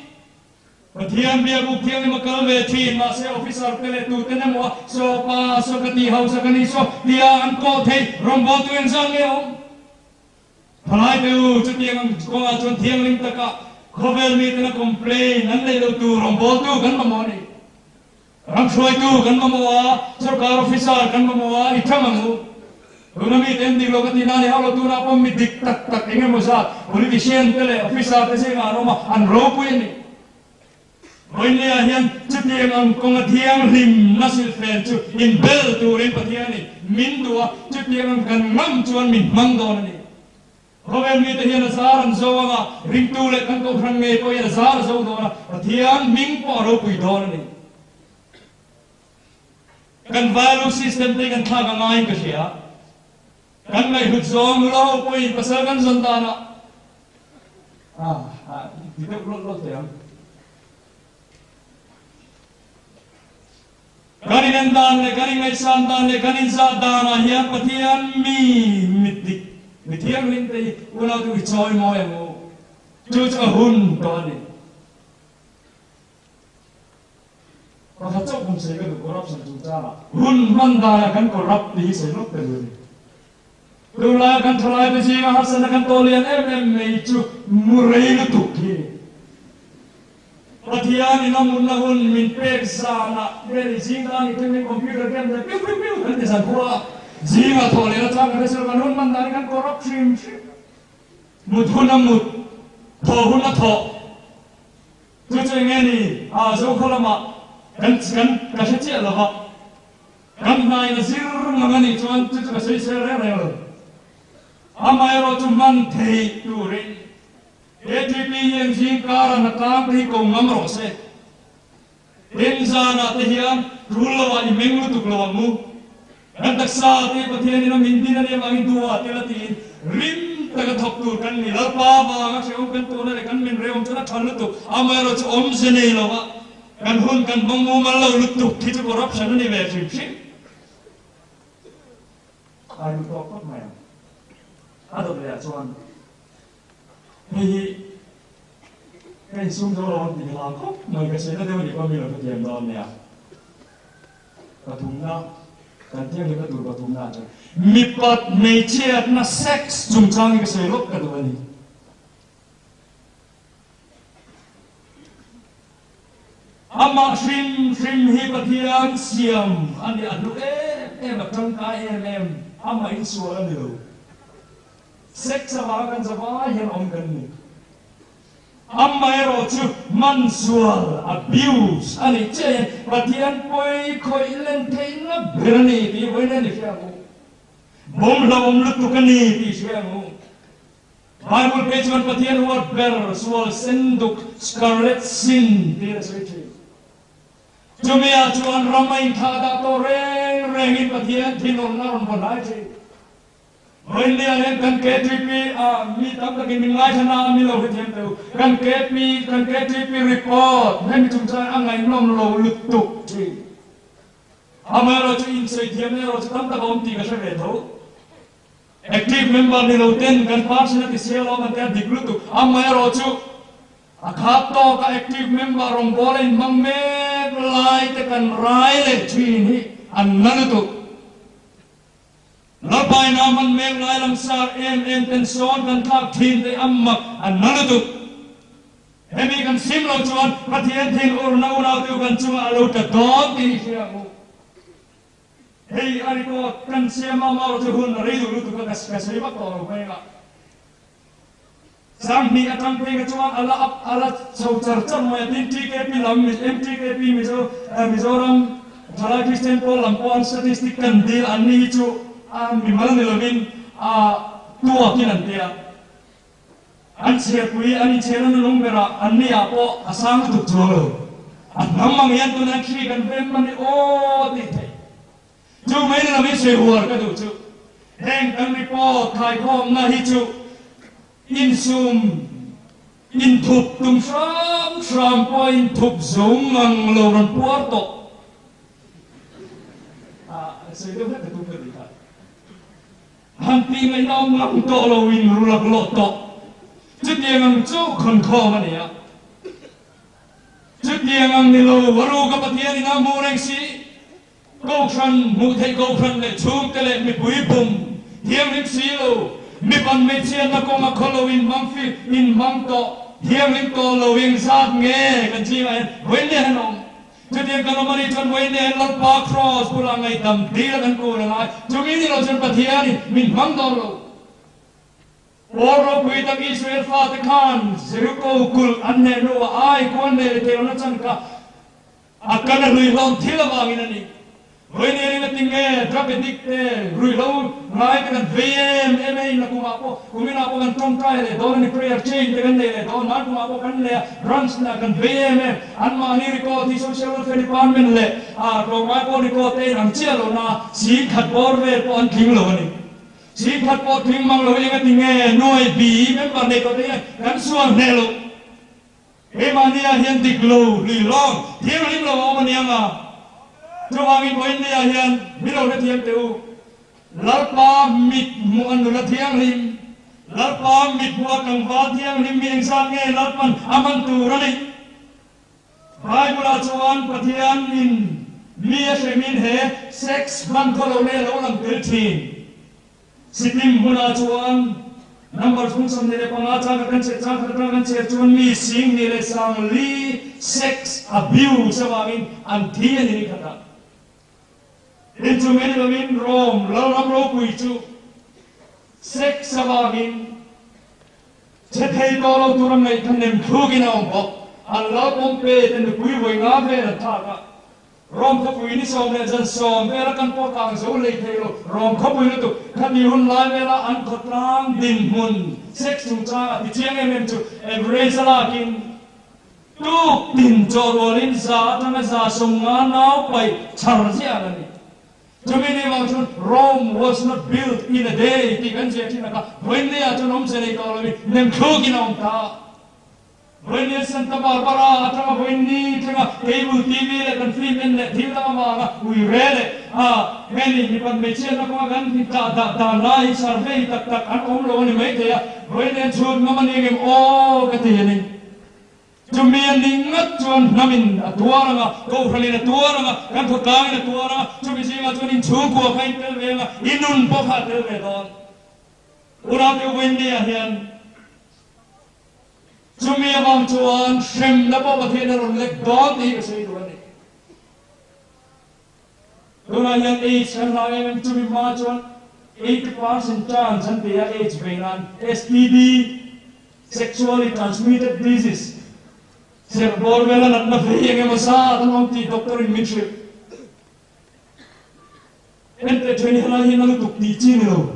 Pathian biakuk thianghlim a kal ve thin, mahse officer te leh tuten emaw a saw pa saw ka tih hausak a ni saw tia an kawh theih rawngbawltu engzat nge a awm? Thalai te u, chutiang ang kawngah chuan thianghlim taka khawvel miten a complain an neih loh tur rawngbawltu kan mamawh a ni. Ram hruaitu kan mamawh a, sorkar officer kan mamawh a, i thang ang u. Tuna mite an dik lo ka tihna a ni hauh lo, tunah pawh mi dik tak tak eng emaw zat politician te leh officer te zingah an awm a, an ropui a ni. Vawiinlei-ah hian chutiang ang kawnga thianghlimna silhfen chu inbel turin Pathianin min duh a, chutiang ang kan ngam chuan min hmang dawn a ni. Khawvel mite hian a zar an zo ang a, ringtu leh kan kohhran ngei pawhin a zar a zo dawn a, Pathian hming pawh a ropui dawn a ni. Kan value system te hi kan thlak a ngaiin ka hria. Kan ngaihhlut zawng nula ho pawhin pasal kan zawn danah ah ti deuh lawlh lawlh teh ang. Kan inen dan leh kan ingaihsan dan leh kan inzah danah hian Pathian mi mit dik, mi thianghlim te hi unautu i chawi mawi ang u. Chu chu a hun tawh a ni. Pakhat chauh kum sei ka duh corruption chungchangah hun hman danah kan corrupt tih hi sawi lawk ta duh a ni. Tunlaia kan thalaite zinga harsatna kan tawh lian em em mai chu mu rei lutuk hi. Pathian in a mutna hun min pek zanah vel i zing tan i thlengin computer game te piu piu piu kan ti zan khua a, zingah thawh leh atang kan hre kan hun hman dan hi kan corrupt hrim hrim. Mut hun a mut, thawh hun a thawh. Chu chu enge ni a Zokhaw lamah kan kan ka hre chiah lova, kan hnain a zir ngang a nih chuan chu chu ka sawisel reng reng lo. Amaherawhchu hman theih turin ATP hian zing kara hnatlang te hi ko ngam rawh se. Tin zanah te hian tul lo ah i meng lutuk lo ang u. Kan taksa te Pathian in a min din a nih avangin duhah tel a tiin rim taka thawk tur kan ni. Lalpa vanga hrehawm kan tuna leh kan men rehawm chuan a tha lutuk. Amaherawh chu awmze nei lo a kan hun kan hmang mumal lo lutuk hi chu corruption a ni ve hrim hrim. A duh tawk tawk mai ang. A dawt leh ah chuan. Hei hi ka insum zo lo ang tih ka hlau khawp mai, ka sawi na deuh a nih pawh mi lo hrethiam dawn nia. Pathumna, kan thianghlimna tur pathumna ah chuan mipat hmeichhiatna, sex, chungchang hi ka sawi lawk ka duh a ni. Amah hrim hrim hi Pathian siam a ni, a hlu em em, a tangkai em em, amah insual a ni lo. Sex avanga kan zavai hian awm kan ni. Amaherawh chu hmansual, abuse, a nih chiah hian Pathian pawi khawih len theihna ber a ni tih vawiin a ni hria ang u. Bawmhlauhawm lutuk a ni tih hria ang u. Bible phei chuan Pathian huat ber sual sen duk, scarlet sin, tiin a sawi thin. Chumi ah chuan ram a inthlah dah tawh reng rengin Pathian thinurna a rawn vawn hlai thin. Vawiinni ah hian kan KTP ah mi tam takin min ngaithla na a mi lo hrethiam teh u. Kan KP kan KTP report hemi chungchang a ngaihnawm lo lutuk thin. Amaherawhchu insawi thiamna erawh chu tam tak a awm tih ka hre ve tho. Active member ni lo ten kan party a ti sial awm an tia dik lutuk. Amaherawhchu a khat tawk a active member rawngbâwl a inhmang mek lai te kan rai leh thin hi an na lutuk. Lalpaina hman mek lai langsar em em ten sawn kan tlak thin te am mak an na lutuk. Hemi kan sim lo chuan Pathian thinurna unautu kan chungah a lo tla dawn tih hi hria ang u. Hei a record kan siam a marawh chu hun a rei duh lutuk a ka sawi vak tawh lo mai ang a. 2000 atang phei kha chuan a la up a la chho char char mai a, tin TKP lam MTKP Mizo Mizoram Thalai Kristian Pawl lam pawh an statistic kan dil an ni hi chu a mimal ni lovin a tuakin an tia. An chhiarpui an inchhiarna nunung berah an ni ah pawh a sang lutuk chuang lo. A hnam ang hian tunah khi kan vem man i aw tih theih. Chu mai ni lovin sawi huar ka duh chu heng kan report khaikhawmna hi chu insum inthup tum hram hram pawh a inthup zo ngang lo rawn puar tawh. A sawi deuh hlek ka tum ka tih kha. Han tih ngaihna awm ngang tawh lo in ru laklawh tawh. Chutiang ang chu khawnkhawm a ni a. Chutiang ang ni lo, a ruka Pathian in a hmuh reng si. Kohhran, hmuh theih kohhran leh chhungte leh mipui bum thianghlim si lo, mipan hmeichhiatna kawnga khaw lo inhmang fi inhmang tawh thianghlim tawh lo engzat nge kan chingah hian vawiin leh han awm? Chutiang kan awm a nih chuan vawiin leh hian Lalpa Kraws bulah ngaihdam dil a kan kun a ngai. Chumi ni lo chuan Pathianin min hmang dawn lo. Pawl ropui tak Israel fate khan Jeriko kulh an hneh hnuah ai kuan nei leh theihlohna chan kha a kan a hluihlawm thil avangin a ni. Vawiin a tinge drug addict te ruihhlo ngai te kan vei em em a, in a kumah pawh kuminah pawh kan tawngtai leh dawn a ni, prayer chain te kan nei leh dawn, hman kumah pawh kan nei a, branch hnah kan vei em em, anmahni record hi social welfare department leh tlawmngai pawl record te in ang chiah lohna 10,000 bawr vel pawh an tling lo a ni. 10,000 pawh tling mang lo eng a ti nge nuai bi member nei tawh te hian kan sual hneh loh. Keimahnia hian dik lo, lui lawng, thianghlim lo a awm a niang a. Chuvangin vawiinnia hian mi lo hrethiam teh u. Lalpa mit hmuh a nula thianghlim, Lalpa mit hmuh a tlangval thianghlim mi engzat nge Lalpan a hman tur a ni? Bible-ah chuan Pathianin mi a hremin he sex hman khaw lo leh a lo lang tel thin. Sikkim hmunah chuan number 25 chang khat kan chhiar chang khat atanga kan chhiar chuan mi 20,004 sex abuse avangin an thi a ni ni khatah. Tin chu mai ni lovin Rome lalram ropui chu sex avangin che thei tawh lo tura ngaih kha nem thlukin a awm bawk. An lal Pompey te nupui vawi nga vel an thlak a. Rom khawpui ni 10 vel a kan pawh kang zo hlei thei lo. Rom khawpui lutuk khati hun lai vela an khawtlang dinhmun sex chungchang a ti chiang em em chu average a lakin tuk tin chaw rualin za atanga 150 nau paih chhar ziah a ni. Chumi ni vang chuan Rome was not built in a day tih kan ziah thin a kha vawiinlei ah chuan awmze nei tawh lovin nem thlukin a awm ta. Vawiin Santa Barbara atanga vawiin ni thlenga cable TV leh kan film en leh thil dang avanga ui re leh a heni mipat hmeichhiatna kawnga kan intah dah dan lai hi survey tak tak an awm lo a ni maithei a, vawiin en chhut ngam a ni engem aw ka ti a ni. Chumi a nih ngat chuan hnamin a tuar ang a, kohhranin a tuar ang a, kan khawtlangin a tuar ang a, chumi zingah chuan inchhungkua kha in tel ve ang a, i nun pawh kha a tel ve dawn. Unaute vawiin ni-ah hian. Chumi avang chuan hremna pawh Pathian a rawn lek dawn tih hi ka sawi duh a ni. Tunah hian AIDS kan hlau em em, chumi hma chuan 80% chance an ti a AIDS vei nan, STD, Sexually Transmitted Disease, serh bawr vela natna vei eng emaw zat an awm tih doctor in min hrilh. Enteh then hi helai hi na lutuk tih chi ni lo.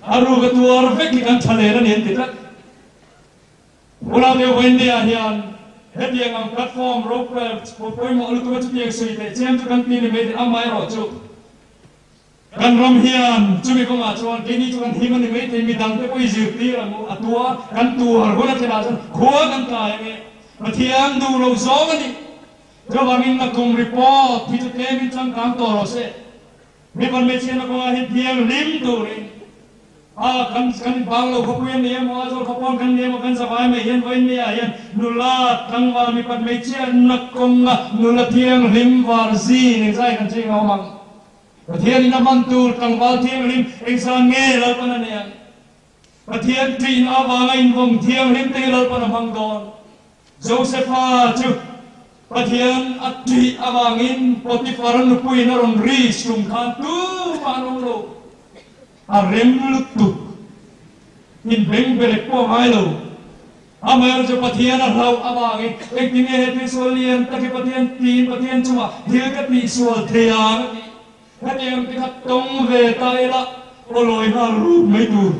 A ruk a tuar vek hi kan tha len a ni an ti tlat. Ula deuh India hian hetiang ang platform ropui pawimawh lutuk a chutiang sawi theih chiam chu kan ti ni mai thei, amaherawh chu kan ram hian chumi kawngah chuan keini chu kan him a ni mai thei, midang te pawh i zirtir ang u, a tuar kan tuar hun a thlenah chuan khua kan tlai ang e, Pathian duh lo zawng a ni. Chuvangin nakum report hi chu tlemin changkang tawh rawh se. Mipa hmeichhiatna kawngah hi thianghlim turin a kan kan bang lo khawpui a ni emaw, Aizawl khawpawn kan ni emaw, kan zavai mai hian vawinia hian nula tlangval mipa hmeichhiatna kawnga nula thianghlim var zin engzai kan cheng a awm ang. Pathianin a hman tur tlangval thianghlim engzan nge Lalpan a nei ang? Pathian ṭihna avanga invawng thianghlim te hi Lalpan a hmang dawn. Josefa chu Pathian a ṭih avangin Potiphar-a nupuiin a rawn ri sum khan tumah an awm lo. A rem lutuk. Inbeng berek pawh a ngai lo. Amaherawhchu chu Pathian a hlauh avangin engtin nge he thil sual lian tak hi Pathian tiin Pathian chungah thil ka tihsual thei ang a ti. Hetiang te kha tawng ve ta ila aw lawi nghal rup mai tur.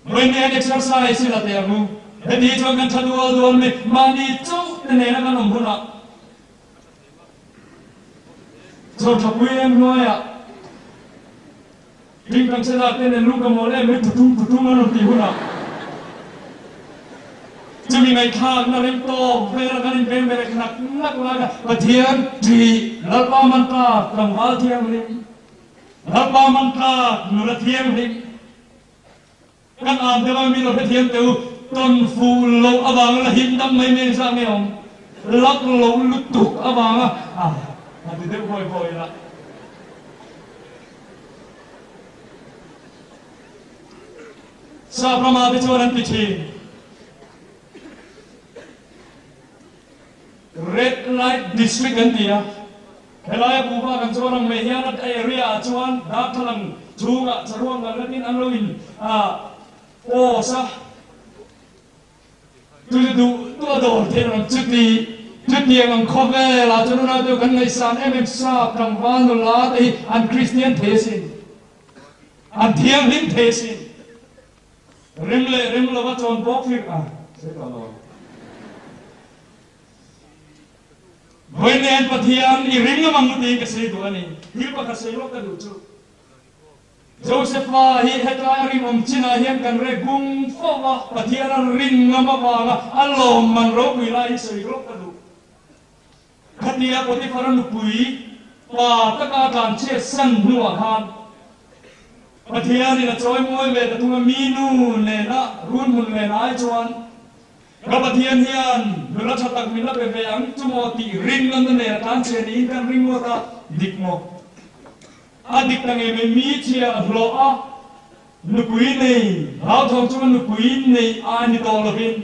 Vawiin exercise i la teh ang u. Heti hi chuan kan tha dual dual mai, mahni chauh te nena kan awm hunah chawthapui em hnuaiah hling kan che lak te nen lung ka mawl em mai tutum tutum an rawn tih hunah chumi ngaihthlakna rem tawk vela kan inbeng berek nak nak lai kha Pathian ṭih Lalpa Mantlak tlangval thianghlim Lalpa Mantlak nula thianghlim Kan am deuh a, mi lo hrethiam teh u, tawn fuh loh avanga la him dam mai mai zah nge awm, lak lo lutuk avanga a a ti deuh hawi hawi la. Sap rama te chuan an ti thin. Red light district an ti a, helaia Buhva kan chuan ang mai hian a area ah chuan darthlalang chhungah saruang ngal natin an lo in post a, chu chu duh duh a dawr theih ang chuti chutiang ang khawvel ah chuan unau deuh kan ngaihsan em em sap tlangval nula te hi an Kristian thei asin, an thianghlim thei asin. Rem leh rem lova chawn bawk hi a sawi tawh lo. Vawiin nen Pathian i ring ngam ang tiin ka sawi duh a ni. Thil pakhat sawi lawk ka duh chu. Josepha hi hetlai a rinawm chinah hian kan rek bung fo a, Pathian a rin ngam avanga a lawmman ropui lai hi sawi lawk ka duh. Khatia Potiphar-a nupui pa taka a tlanchhiat san hnuah khan Pathianin a chawimawi ve ta thung a, mi nu nena runhmun ven ai chuan ka Pathian hian nula tha tak min la pe ve ang chu maw tih rinna nen a tlanchhiat niin kan ring ngawt a, dik maw? A dik ta ngei mai, mi chhia hlawh a nupui nei hlauthawng chunga nupui nei a ni tawh lovin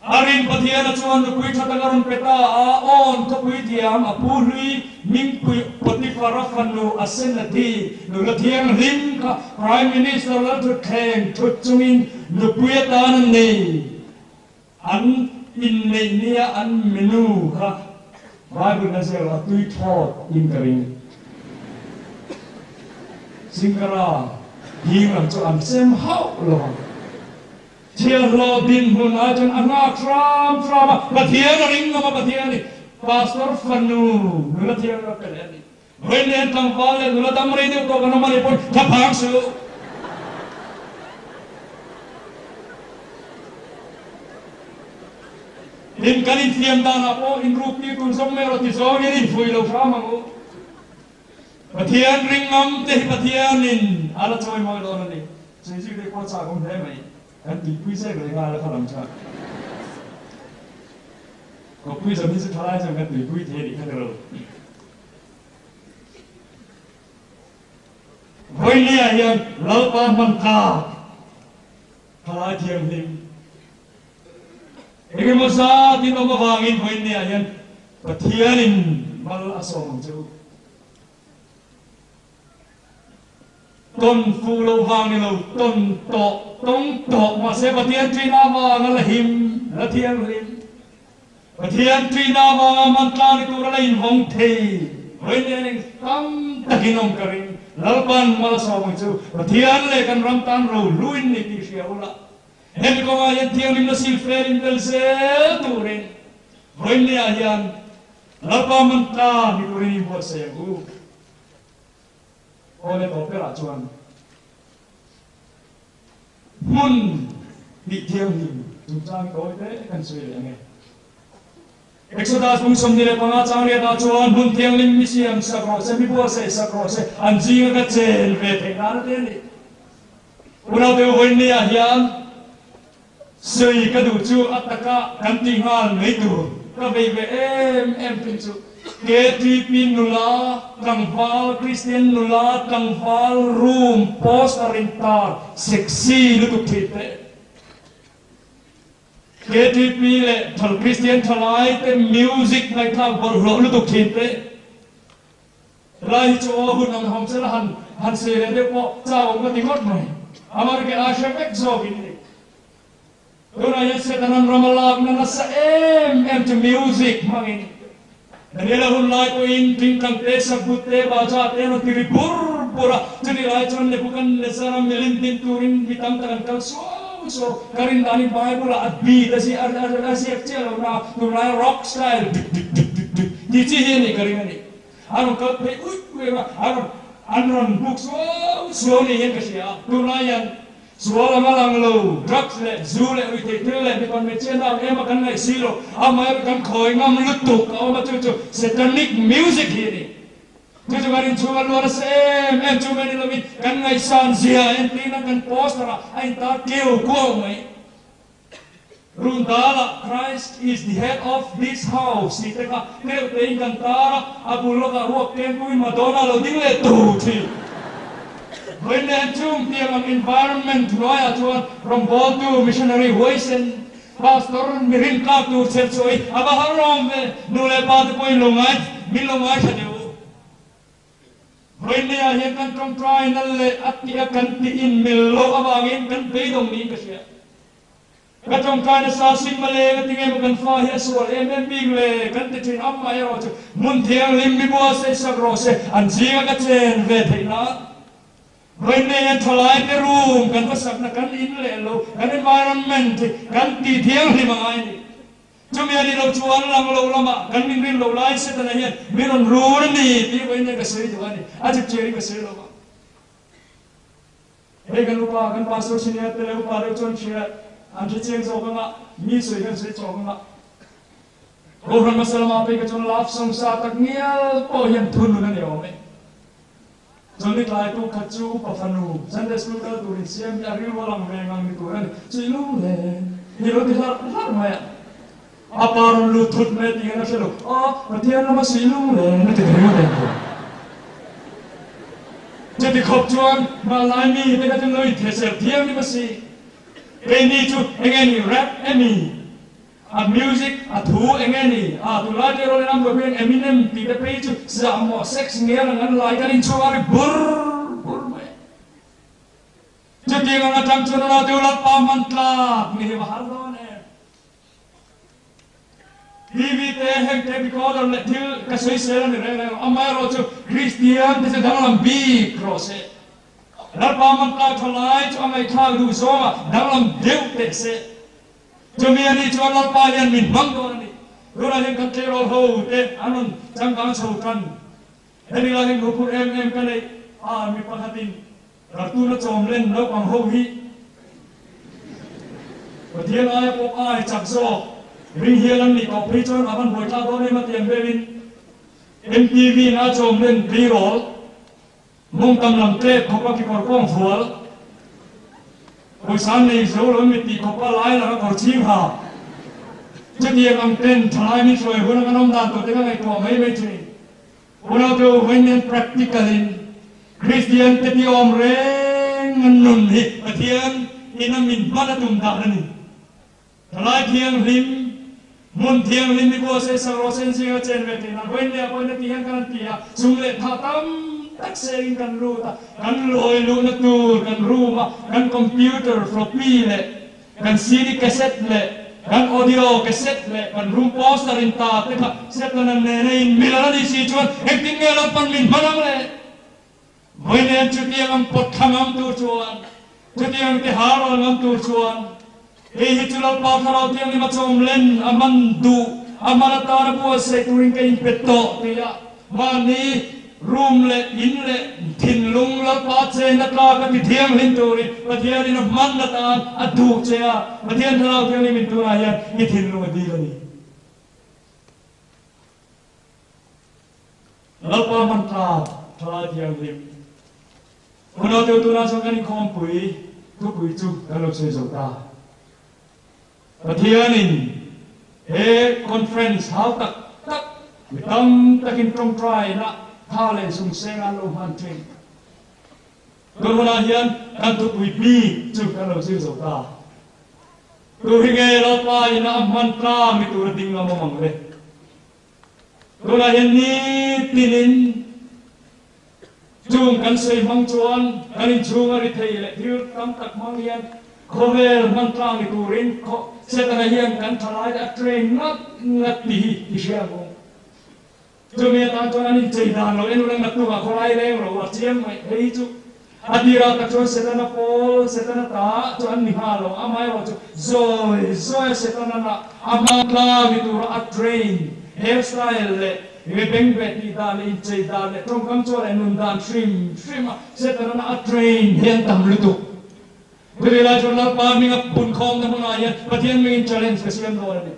A rin Pathiana chuan nupui tha tak a rawn pe ta a, Awn khawpui thiam a pu hlui Mingpui Potiphar-a fanu Asenathi nula thianghlim kha Prime Minister Lalthutthleng thut chungin nupui atan a nei. An inneih nia an menu kha Bible na ziak lo a tui thawt in ka ring. Singkara hing lam chu an sem hauh lo ang. Thianghlo dinhmun ah chuan a nghak hram hram a, Pathian a ring ngam a, Pathian i Pastor fanu nula thianghlim a pe leh a ni. Vawiin nen tlangval leh nula dam rei deuh tawh kan awm a nih pawn thlaphang suh. Tin, kan infiam danah pawh inruk tir tur zawng mai erawh ti zawngin infuih lo hram ang u. Pathian ring ngam te hi Pathianin a la chawimawi dawn a ni. Sawi zui te pawh chak awm hle mai. Kan tuipui zek leh nghal a kha lam chuan. Kawppui zawm hi chu thalai chuan kan tuipui thei a nih kha ka ro. Vawinia hian Lalpa hman tlak thalai thianghlim engemaw zat in awm avangin vawinia hian Pathianin mal a sawm ang che u. Tawn fuh loh vang ni lo, tawn tawh, tawng tawh, mahse Pathian ṭihna avanga la him, la thianghlim. Pathian ṭihna avanga man tlang ni tura la invawng thei. Vawiin eng tam takin awm ka ring. Lalpan mal a sawm ang chu Pathian leh kan ram tan ro hluin ni tih hria ula. Hemi kawngah hian thianghlimna silfel in tel zel turin vawiinniah hian Lalpa man tla ni turin i buatsaih ang u. Aw le tawp berah chuan hmun tih thianghlim chungchang tawi te kan sawi leh ang e. Exodus bung 25 chang riatah chuan hmun thianghlim mi siam sak rawh se, mi buatsaih sak rawh se, an zinga ka chen ve theih nan a ti a ni. Unau deuh vawiinniah hian sawi ka duh chu a taka kan tih nghal mai tur ka vei ve em em thung chu KTP nula tlangval, Kristian nula tlangval room poster in tar sexy lutuk thin teh. KTP leh thal Kristian thalai te music ngaihthlak bawlhhlawh lutuk thin teh. Lai hi chu aw hun ang hawng sela han han sawi leh deuh pawh chau ang ka ti ngawt mai. Amar ke a hre vek zawk in ni. Tunah hian Setanan ram a lakna nasa em em chu music hmangin Daniela hun lai pawhin tingtang te, sakbut te, baja te an rawn ti ri bur bur a. Chutih lai chuan Nebuchadnezzar-a milim din turin mi tam tak an kal suau suau. Ka rin danin Bible-ah a beat a ziak chiah lo na, tunlaia rock style dik dik dik dik dik tih chi hi a nih ka ring a ni. A rawn kal phei uih uih a, a rawn an rawn buk suau suau ni hian ka hria a. Tunlai hian sual anga lang lo, drugs leh zu leh ruihtheih thil leh mipa hmeichhia nau ema kan ngaih si lo, amaherawhchu kan khawi ngam lutuk a awm a, chu chu satanic music hi a ni. Chu chu kan inchhung a luar nasa em em chu mai ni lovin kan ngaihsan zia entirna kan poster ah a intar keu kuau mai. Rundala Christ is the head of this house tih te kha deuh tein kan tar a, a bul lawkah ruak keng puiin Madonna lo ding leh tur thin. Vawiin leh chung tiang ang environment hnuaiah chuan rawngbawltu missionary huaisen pastor mi rintlak tur chher chhuah hi a va har awm ve, nu leh pa te pawhin lo ngai min lo ngaithla deuh u. Vawiin leiah hian kan tawngtai nal leh a tih a kan tih in mil loh avangin kan beidawng niin ka hria. Ka tawngtai nasa sin male nga tinge maw kan fa hi a sual em em bik le kan ti thin amaherawh chu hmun thianghlim mi buatsaih sak rawh se an zinga ka chen ve theih nan. Vawiin leiah hian thalai te room kan va sakna kan in leh lo kan environment hi kan tih thianghlim a ngai a ni. Chumi a nih loh chuan lang lo lamah kan min rin loh lai Setana hian min rawn run a ni tih vawiin hian ka sawi duh a ni. A chip chiarin ka sawi lo va. Hei kan upa, kan pastor senior te leh upa deuh chuan hria an hre chiang zawk anga, mi sawi kan sawi chawk anga. Kohhran hmasa lamah phei kha chuan love song sa tak ngial pawh hian thunun a ni awm e. Chawlhni tlai tuk khat chu upa fanu Sunday school kal tur insiam hi a rilru a lang ve ngang ni tur a ni. Chui lung le hi lo ti hlarh hlarh mai a. A pa rawn lut thut mai a tih hian a hre lo. Aw, Pathian lama sui lung le na ti thei ngawt em tur. Chuti khawp chuan hmanlai mi te kha chu lo inthehserh thiam ni masi. Keini chu enge ni rap emi? A music, a thu eng nge ni? A tunlai te erawh in an buaipui ang Eminem tih te phei chu zahmawh sex ngial ang an lai kan inchhung a ri bur bur mai. Chutiang ang atang chuan ula deuh Lalpa hman tlak ni hi va har dawn em? TV te heng te recorder leh thil ka sawisel a ni reng reng lo. Amaherawh chu Kristian te chu danglam bik rawh se. Lalpa hman tlak tha lai chu a ngaihthlak duh zawngah danglam deuh teh se. Chumi a nih chuan Lalpa hian min hmang dawn a ni. Tunah hian kan tleirawl ho te an rawn changkang chho tan. Hemi lai hian ruhphur em em ka neih a, mi pakhatin cartoon a chawm len naupang ho hi Pathian aia pawh ai chak zawk ring hial an nih tawh phei chuan a van buaithlak dawn em a ti ang deuhin MTV in a chawm len tleirawl Mawngtam lam tlep khawpa kekawr kawng fual, pawisa nei zo lo mit tih khawpa lai laka kawr chhing ha. Chutiang ang ten thalai min hruai hun a kan awm dan tur te ka ngaihtuah mai mai thin. Unau te u vawiin hian practical in Kristian te ti awm reng an nun hi Pathian in a min hman a tum dan a ni. Thalai thianghlim, hmun thianghlim i buatsaih sak rawh sen zinga chen ve theih nan vawiin leh a pawina tih hian kan han ti a, chung leh tha tam tak sengin kan lut a, kan lawi luhna tur kan room a, kan computer floppy leh kan CD cassette leh. Kan audio cassette leh kan room poster in ta te kha Setana nena in mil a ni si chuan engtin nge Lalpan min hman ang le? Vawiin chutiang ang pawt thla ngam tur chuan, chutiang te har rawn ngam tur chuan hei hi chu Lalpa Thlarau Thianghlim a chawm len a man duh, a man atana buatsaih turin ka inpet tawh tia mahni room leh in leh thinlung Lalpa chenna tlak a ti thianghlim turin Pathianin a hman atan a duh che a, Pathian Thlarau Thianghlim in tunah hian i thinlung a dil a ni. Lalpa hman tlak Thlarau Thianghlim Unau deuh tunah chuan kan inkhawmpui thupui chu kan lo chhui zo ta. Pathianin he conference hau tak tak mi tam takin tawngtaina tha leh zungseng an lo hman thin. Tun hunah hian kan thupui bik chu kan lo zir zo ta. Tu hi nge Lalpa ina a hman tlang ni tura ding ngam awm ang le? Tunah hian nitinin Chung kan sawi hmang chuan kan inchhung a ri thei leh thil tam tak hmang hian khawvel hman tlang ni turin Setana hian kan thalai te a train ngat ngat tih hi i hria ang u. Chumi atan chuan an inchei dan lo en ula naktukah khawlai leng ro a chiang mai hei chu a tirah tak chuan Setana pawl Setana ta chu an ni nghal lo amaherawh chu zawi zawi a Setana lah a hman tlang ni tura a train hairstyle leh He bengbeh tih dan leh inchei dan leh tawngkam chuan leh nun dan hrim hrim a Setana a train hi an tam lutuk. Chutih lai chuan Lalpa hminga punkhawmna hmunah hian Pathian hmingin challenge ka siam dawn a ni.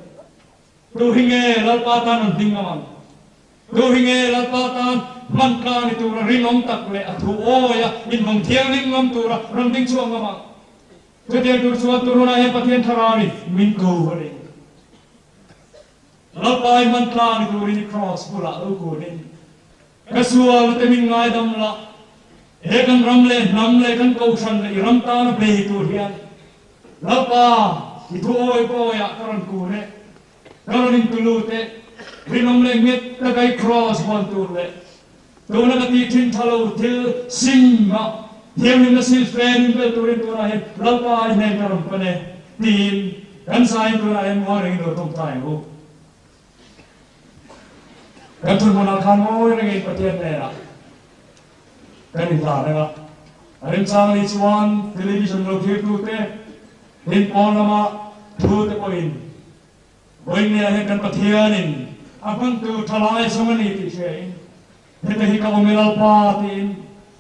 Tu hi nge Lalpa tan rawn ding ngam ang? Tu hi nge Lalpa tan hman tlang ni tura rinawm tak leh a thu awi a inhmang thianghlim ngam tura rawn ding chhuak ngam ang? Chutiang tur chuan tunhunah hian Pathian Thlarau-in min ko a ni. Lalpai hman tlang ni turin i Kraws bulah lo kunin ka sual te min ngaidam la, he kan ram leh hnam leh kan kohhran leh i ram tana bei tur hian Lalpa i thu awi pawiah ka rawn kun e, ka rawn intu lut e, rinawm leh nghet taka i Kraws hawn tur leh tuna ka tih thin tha lo thil sim a thianghlimna silfen in bel turin tunah hian Lalpa i hnen ka rawn pan e tiin kan sain tunah hian muang rengin lo tawngtai ang u. Kan thunhmunah khan mawi rengin Pathian hnenah kan inhlan reng a, a remchang ni chuan television lo thirtute tin pawn lama thute pawhin Vawinia hian kan Pathianin a hmantu thalai zawng a ni tih hriain heta hi ka awm e Lalpa tiin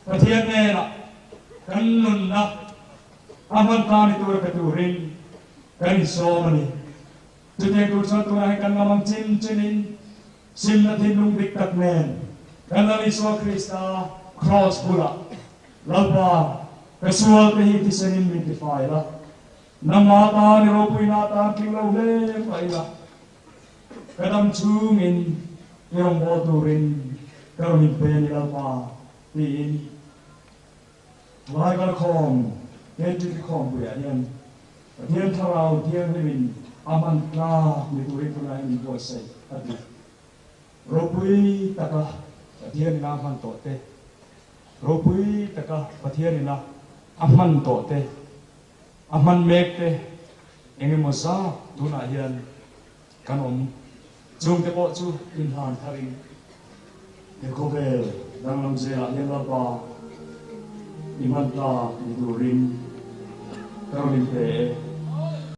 Pathian hnenah kan nunna a hman ta ni tura pe turin kan insawm a ni. Chutiang tur chuan tunah hian kan ngam ang chin chinin simna thinlung dik tak nen kan Lal Isua Krista Kraws bulah Lalpa ka sual te hi thisenin min tifai la, Nangmah atan i ropuina atan tling lo hle mai ila, ka dam chungin i rawngbâwl turin ka rawn inpe a ni Lalpa, tiin Lai kalkhawm KTP khawmpuiah hian Pathian Thlarau Thianghlimin a hman tlak ni turin tunah hian min buatsaih a ti. Ropui taka Pathian ina a hman tawh te, ropui taka Pathian ina a hman tawh te, A hman mek te eng emaw zat tunah hian kan awm. Chungte pawh chu inhlan tharin he khawvel danglam zelah hian Lalpa i hman tlak ni turin ka rawn inpe e.